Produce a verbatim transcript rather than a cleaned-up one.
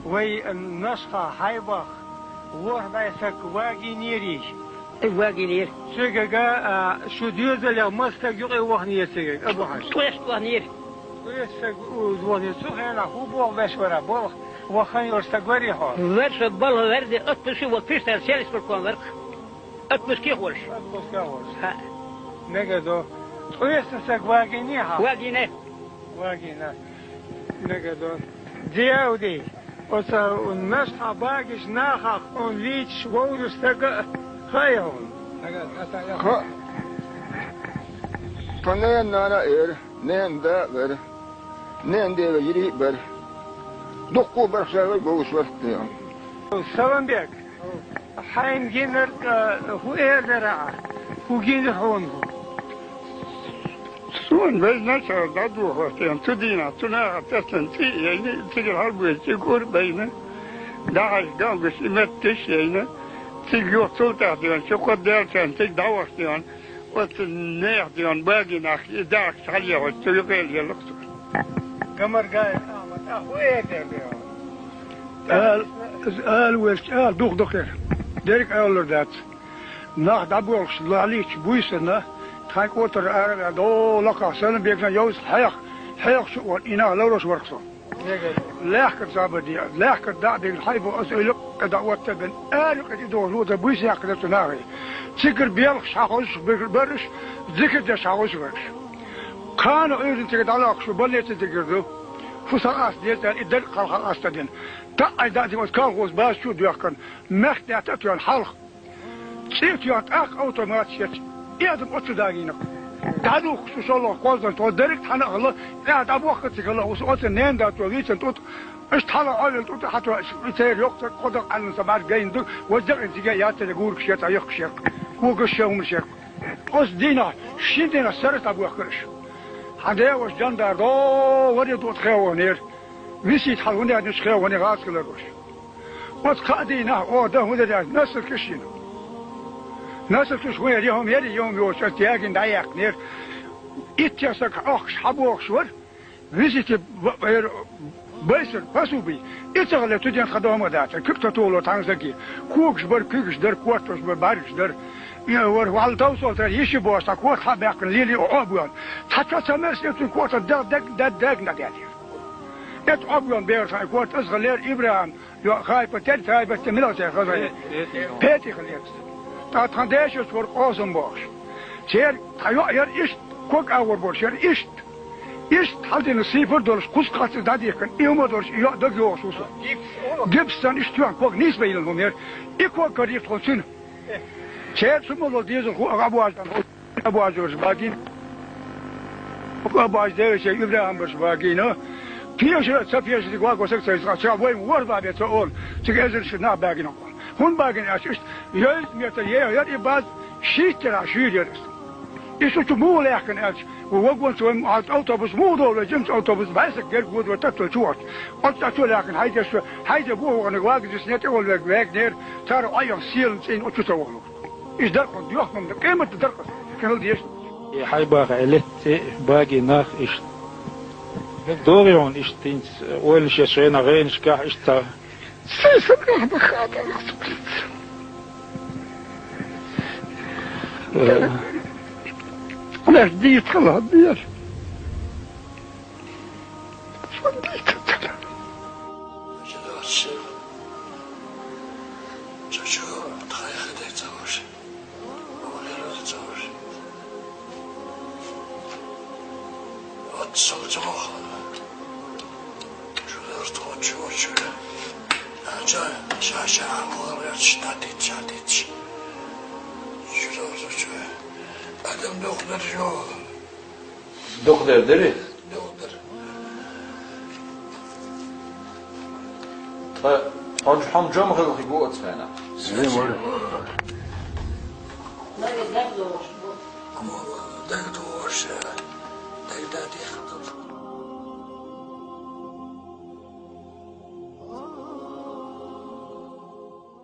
Вай Нашха Хьайбах ворхӀ бӀаь саг вагийнерий? Э, вагийнер. Цигага, а, шу доьзалех масса саг юкъе вахнера цигага, Абу-Хьажа? Ткъеста вахнера. Ткъеста саг у-, вахнера. Цу хенахь хӀун болх беш вара? Болх вахана йолуш саг варий хьо? Вара со, болх вара де, отпуске вахна, Пиштера сельисполком вара. Отпуске волуш. Отпуске волуш. ХӀаъ. Мега до. Ткъеста саг вагийнехьа? Вагийна. Вагийна. Мега до. Дявди, оцу Нашха багийчу нахах хьуна вийцаш вовзаш стаг а хаьий хьуна? Ха. Тхан ненан нана а яра, ненан да а вара. Ненан ден вежарий а бара. Дуккха а бара, ша вай вовзаш вара тхайна. Саламбек, хьайна гинарг, а, хӀун эр дара ахь? ХӀун гина хьуна? Суна вайна цара дӀадохуш тӀе, цу дийнахь, цу нахах тесна цӀий а яйна, цигара хьалабевлла цӀигур а байна, дӀахьаьжча галбеш и метташ а яйна, цига юха цул тӀаьхьа деана, чукхо даьллачарна цига дӀавахана деана, оцу нехан деана багий нах и даьӀахкаш хьалаехьаш, цу юкъе а лелларх цо. Гамаргаев Ахьмад, а хӀун эр дара? Ала, ала везачу ала духадо кхера. Дерриг а алалур дац. Нах дӀабоьлхуш лахьлийча буьйсанна, тхайн кӀотара ара а ваьлла, дов лакхахь санна бегна йовза хьех, хьехачу а ван, и нах ларвеш варх со. Лаьхкара забар де, лаьхкара дӀа а бигна, хьайба аса ойла а кхидӀа отта а бен, ара кхидӀа и дохуш ву дан буьйса яьккхина цу нахе. Цигара белхаш хьахозуш бер-, бараш, зикар деш хьахозуш бараш. Кхана Ӏуьйранна цига дӀалохкуш ву, больнице дигар ду. Фу схьакъаста деза аьлла, и дерриг а хьалха къастадина. Таъай даьтта оцу колхоз база чу а доьхкарна, мехкдаьтта а тоьхна хьалха. ЦӀе а тоьхна, тӀаккха автоматаш ечу, и адам оццу дагийна-кх. ДӀадухкуш шу шолгӀа кхоздан тхо дерриг а хьана а хилла, тӀаьхьа дӀабохка а цига хилла, уьш оцу ненан да цо вийцина тӀутӀа, аша хьала Ӏовелла тӀутӀа хьатоьхна, и церан йоккха кхо дакъа Ӏаьллан сан бӀаьрг гайна ду, важа дакъина цига яцара гургаш яц, а йохкаш яц, когаш шен хӀуманаш яц. Оцу дийнахь шина дийнахь сарралц дӀабохкура аша. Хьан ден ваша Жандар дов варе а ду тхевахнера. Висийта хьала хӀун яьнначу хевахне гӀазкхилар ваша. Оцу кхаа дийнахь оха дан хӀун дара аьлча, носилкаш йина. Носилкаш хӀун яра, я хӀума яра, я хӀума йоцуш, аса ягийна дӀаяьккхинера. Иттех саг Ӏохкуш хьабохуш вара. Висийте б-, б-, эр-, байсар, посуби. И ца хилла, цу ден тхан догӀма дацара. Куьг ца тухало цхьана саге. Когаш бара, куьйгаш дара, кортош бара, бӀаьргаш дара. И вара, валла товсал тара, йиш йи бохуш, цхьа корта хьа а баьккхина, лелий оха а боьлху. Цхьа чо ца мерсинера, цуьнан корта даг, даг, даг, даг, даг, даг. Эцу Ӏобоьлху бер хьайн корта аса хилера ИбрахӀим, йо, Хайпа, тера Хайпа, те мила церан хаза. Петихалерас. ТӀаккха тхан дешаца вара Къосам бохуш. Церан тхан йоӀ яра иштта, ког агӀор болуш яра иштта. Иштта хьалдина сийпар а долуш, кхузткъа хатта дӀадихкина, и хӀума а долуш, и йоӀ дага йогӀуш ву со. Гипс санна иштта тоьхна ког нийсбан йиллина хӀума яра. И ког карийра тхо цуьнан. Церан цу молла деза хӀу а гӀа бождан хӀу. Абуазорш багийна. Абуаз девича ИбрахӀимбарш багийна. Пеша а ца пеша дика ваго саг ца йиса, ша вайн ворхӀ бабе ца олу, цига эзарш нах багийна. ХӀунда багийна аьлча, иштта йовза метр е-, яра и баз, шийтта яра шуьйра яра иза. И шу чу муха лаьхкина аьлча, вагонца вайн автобус муха долу вай, жимачу автобус бӀаьсак герга воду вай таттал чу вахча. Оцу цӀа чу лаьхкина, хьайдеш, хьайде боху ваханиг вагаза снетӀе волу вегнера, цара Ӏойо сийлан цӀийна оцу чу ца вахана. Иза даркъа доьхна дан, къематан даркъа хила деза. И Хьайбаха Ӏели, цӀе а, багий нах иштта. ДогӀий хьуна иштта хӀинца, ойланаш еш хенахь гӀенашкахь иштта? Сай сан нах баха а тӀаккха ца хилийта. Э. Леш дийца хала хьан деза? Сан дийца ца хала. Чу доцу. Чу-чу, тхайх де ца ваша. Дукха дер дирий? Дукха дер. Ткъа хьо хьан жома хилла хир бу оцу хенахь? Зе вара. ДагадогӀуш, дагадогӀуш, дагадогӀуш.